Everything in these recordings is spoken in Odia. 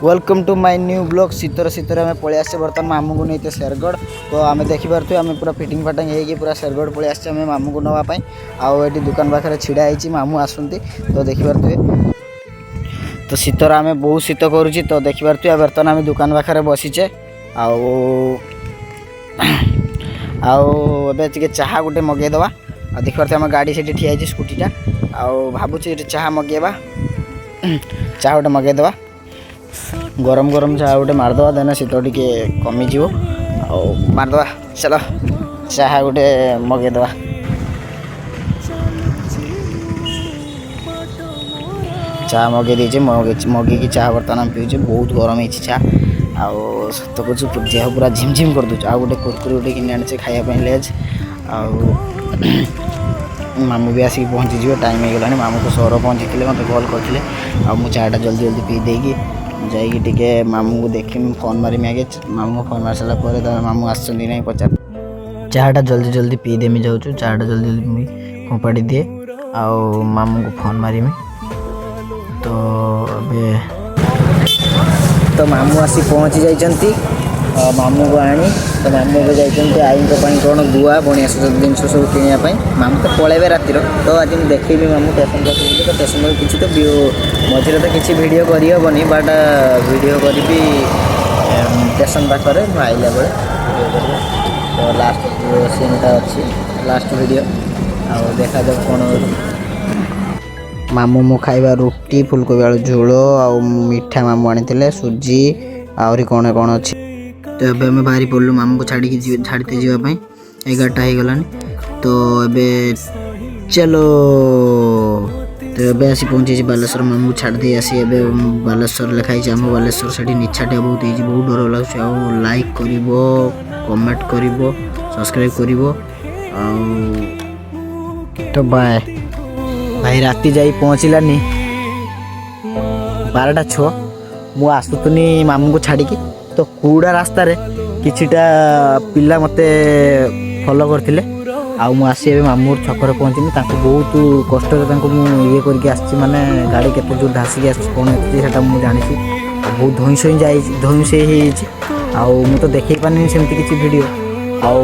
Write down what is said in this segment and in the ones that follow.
Welcome to my new vlog। ଶୀତରେ ଶୀତରେ ଆମେ ପଳେଇ ଆସିଛେ ବର୍ତ୍ତମାନ ମାମୁଁକୁ ନେଇତେ ଶେରଗଡ଼। ତ ଆମେ ଦେଖିପାରୁଥିବେ, ଆମେ ପୁରା ଫିଟିଂ ଫାଟିଂ ହେଇକି ପୁରା ଶେରଗଡ଼ ପଳେଇ ଆସିଛେ ଆମେ ମାମୁଁକୁ ନେବା ପାଇଁ। ଆଉ ଏଠି ଦୋକାନ ପାଖରେ ଛିଡ଼ା ହେଇଛି, ମାମୁଁ ଆସନ୍ତି। ତ ଦେଖିପାରୁଥିବେ, ତ ଶୀତରେ ଆମେ ବହୁତ ଶୀତ କରୁଛି। ତ ଦେଖିପାରୁଥିବେ, ବର୍ତ୍ତମାନ ଆମେ ଦୋକାନ ପାଖରେ ବସିଛେ। ଆଉ ଏବେ ଟିକେ ଚାହା ଗୋଟେ ମଗେଇଦେବା। ଆଉ ଦେଖିପାରୁଥିବେ, ଆମ ଗାଡ଼ି ସେଠି ଠିଆ ହେଇଛି, ସ୍କୁଟିଟା। ଆଉ ଭାବୁଛି ଏଠି ଚାହା ମଗେଇବା, ଚାହା ଗୋଟେ ମଗେଇଦେବା। ଗରମ ଗରମ ଚାହା ଗୋଟେ ମାରିଦେବା, ଦେନ୍ ଶୀତ ଟିକେ କମିଯିବ। ଆଉ ମାରିଦେବା, ଚାଲ ଚାହା ଗୋଟେ ମଗେଇଦେବା। ଚାହା ମଗେଇ ଦେଇଛି, ମଗେଇକି ଚାହା ବର୍ତ୍ତମାନ ଆମେ ପିଉଛେ। ବହୁତ ଗରମ ହେଇଛି ଚା। ଆଉ ସତ କହୁଛୁ, ଦେହ ପୁରା ଝିମଝିମ କରିଦେଉଛି। ଆଉ ଗୋଟେ କୁରକୁରି ଗୋଟେ କିଣି ଆଣିଛେ ଖାଇବା ପାଇଁ, ଲେଜ୍। ଆଉ ମାମୁଁ ବି ଆସିକି ପହଞ୍ଚିଯିବେ, ଟାଇମ୍ ହେଇଗଲାଣି। ମାମୁଁ ତ ସହର ପହଞ୍ଚିଥିଲେ, ମୋତେ କଲ୍ କରିଥିଲେ। ଆଉ ମୁଁ ଚାହାଟା ଜଲ୍ଦି ଜଲ୍ଦି ପିଇ ଦେଇକି ଯାଇକି ଟିକେ ମାମୁଁକୁ ଦେଖିମି, ଫୋନ୍ ମାରିମି ଆଗେ। ମାମୁଁକୁ ଫୋନ୍ ମାରି ସାରିଲା ପରେ ତା ମାମୁଁ ଆସିଛନ୍ତି ନାହିଁ ପଚାର। ଚାହାଟା ଜଲ୍ଦି ଜଲ୍ଦି ପିଇଦେମି ଯାଉଛୁ। ଚାହାଟା ଜଲ୍ଦି ଜଲ୍ଦି ମୁଇଁ ଫୋପାଡ଼ି ଦିଏ ଆଉ ମାମୁଁକୁ ଫୋନ୍ ମାରିମି। ତ ଏବେ ତ ମାମୁଁ ଆସି ପହଞ୍ଚି ଯାଇଛନ୍ତି ମାମୁଁକୁ ଆଣି। ତ ମାମୁଁ ଏବେ ଯାଇଛନ୍ତି ଆଈଙ୍କ ପାଇଁ କ'ଣ ଗୁଆ, ବଣିଆ ଜିନିଷ ସବୁ କିଣିବା ପାଇଁ। ମାମୁଁ ତ ପଳେଇବେ ରାତିର। ତ ଆଜି ମୁଁ ଦେଖେଇବି ମାମୁଁ ଷ୍ଟେସନ୍ ପାଖକୁ ଯିବେ। ତ ଷ୍ଟେସନ୍ ପାଖକୁ କିଛି ତ ମଝିରେ ତ କିଛି ଭିଡ଼ିଓ କରିହେବନି, ବଟ୍ ଭିଡ଼ିଓ କରିବି ଷ୍ଟେସନ୍ ପାଖରେ। ମୁଁ ଆଇଲା ବେଳେ ଭିଡ଼ିଓ କରିବି। ତ ଲାଷ୍ଟ ସିନ୍ଟା ଅଛି, ଲାଷ୍ଟ ଭିଡ଼ିଓ। ଆଉ ଦେଖାଯାଉ କ'ଣ ହେଉଛି। ମାମୁଁ ମୁଁ ଖାଇବା ରୁଟି, ଫୁଲକୋବି ଆଳୁ ଝୋଳ ଆଉ ମିଠା ମାମୁଁ ଆଣିଥିଲେ, ସୁଜି, ଆହୁରି କ'ଣ କ'ଣ ଅଛି। ତ ଏବେ ଆମେ ବାହାରି ପଡ଼ିଲୁ ମାମୁଁକୁ ଛାଡ଼ିକି ଛାଡ଼ିତେ ଯିବା ପାଇଁ। 11ଟା ହେଇଗଲାଣି। ତ ଏବେ ଚାଲୋ। ତ ଏବେ ଆସି ପହଞ୍ଚିଛି ବାଲେଶ୍ୱର। ମାମୁଁକୁ ଛାଡ଼ି ଦେଇ ଆସି ଏବେ ବାଲେଶ୍ୱର ଲେଖା ହେଇଛି ଆମ ବାଲେଶ୍ୱର। ସେଠି ନିଛାଟିଆ ବହୁତ ହେଇଛି, ବହୁତ ଡର ଲାଗୁଛି। ଆଉ ଲାଇକ୍ କରିବ, କମେଣ୍ଟ କରିବ, ସବସ୍କ୍ରାଇବ୍ କରିବ। ଆଉ ତ ବାଏ। ଭାଇ, ରାତି ଯାଇ ପହଞ୍ଚିଲାନି 12ଟା 6। ମୁଁ ଆସୁଥିନି ମାମୁଁକୁ ଛାଡ଼ିକି, ତ କୁଡ଼ା ରାସ୍ତାରେ କିଛିଟା ପିଲା ମୋତେ ଫଲୋ କରିଥିଲେ। ଆଉ ମୁଁ ଆସି ଏବେ ମାମୁଁ ଛକରେ ପହଞ୍ଚିନି। ତାଙ୍କୁ ବହୁତ କଷ୍ଟରେ ତାଙ୍କୁ ମୁଁ ଇଏ କରିକି ଆସିଛି, ମାନେ ଗାଡ଼ି କେତେ ଜୋର ଧାସିକି ଆସିଛି, କ'ଣ ହେଇଛି ସେଇଟା ମୁଁ ଜାଣିଛି। ଆଉ ବହୁତ ଧଇଁ ସଇଁ ଯାଇଛି, ଧଇଁ ସଇଁ ହେଇଯାଇଛି। ଆଉ ମୁଁ ତ ଦେଖେଇ ପାରିନି ସେମିତି କିଛି ଭିଡ଼ିଓ। ଆଉ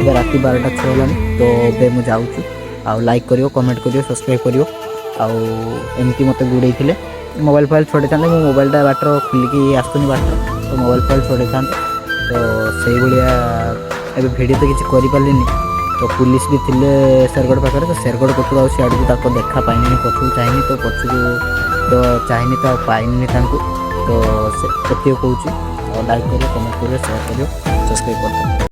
ଏବେ ରାତି 12ଟା 6 ହେଲାଣି। ତ ଏବେ ମୁଁ ଯାଉଛି। ଆଉ ଲାଇକ୍ କରିବ, କମେଣ୍ଟ କରିବ, ସବସ୍କ୍ରାଇବ୍ କରିବ। ଆଉ ଏମିତି ମୋତେ ଗୁଡ଼େଇଥିଲେ, ମୋବାଇଲ ଫୋବାଇଲ ଛଡ଼େଇଥାନ୍ତେ। ମୁଁ ମୋବାଇଲଟା ବାଟର ଖୋଲିକି ଆସୁନି ବାଟର, ତ ମୋବାଇଲ ଫୋବାଇଲ ଛଡ଼େଇଥାନ୍ତେ। ତ ସେଇଭଳିଆ ଏବେ ଭିଡ଼ିଓ ତ କିଛି କରିପାରିଲିନି। ତ ପୁଲିସ ବି ଥିଲେ ଶେରଗଡ଼ ପାଖରେ। ତ ଶେରଗଡ଼ ପଟରୁ ଆଉ ସିଆଡ଼କୁ ତାଙ୍କ ଦେଖା ପାଇନିନି। ପଛକୁ ଚାହିଁନି, ତ ପଛକୁ ତ ଚାହିଁନି, ତ ଆଉ ପାଇନିନି ତାଙ୍କୁ। ତ ସେ ଏତିକି କହୁଛି। ଆଉ ଲାଇକ୍ କରିବ, କମେଣ୍ଟ କରିବ, ସେୟାର କରିବ, ସବସ୍କ୍ରାଇବ୍ କରିଦେବ।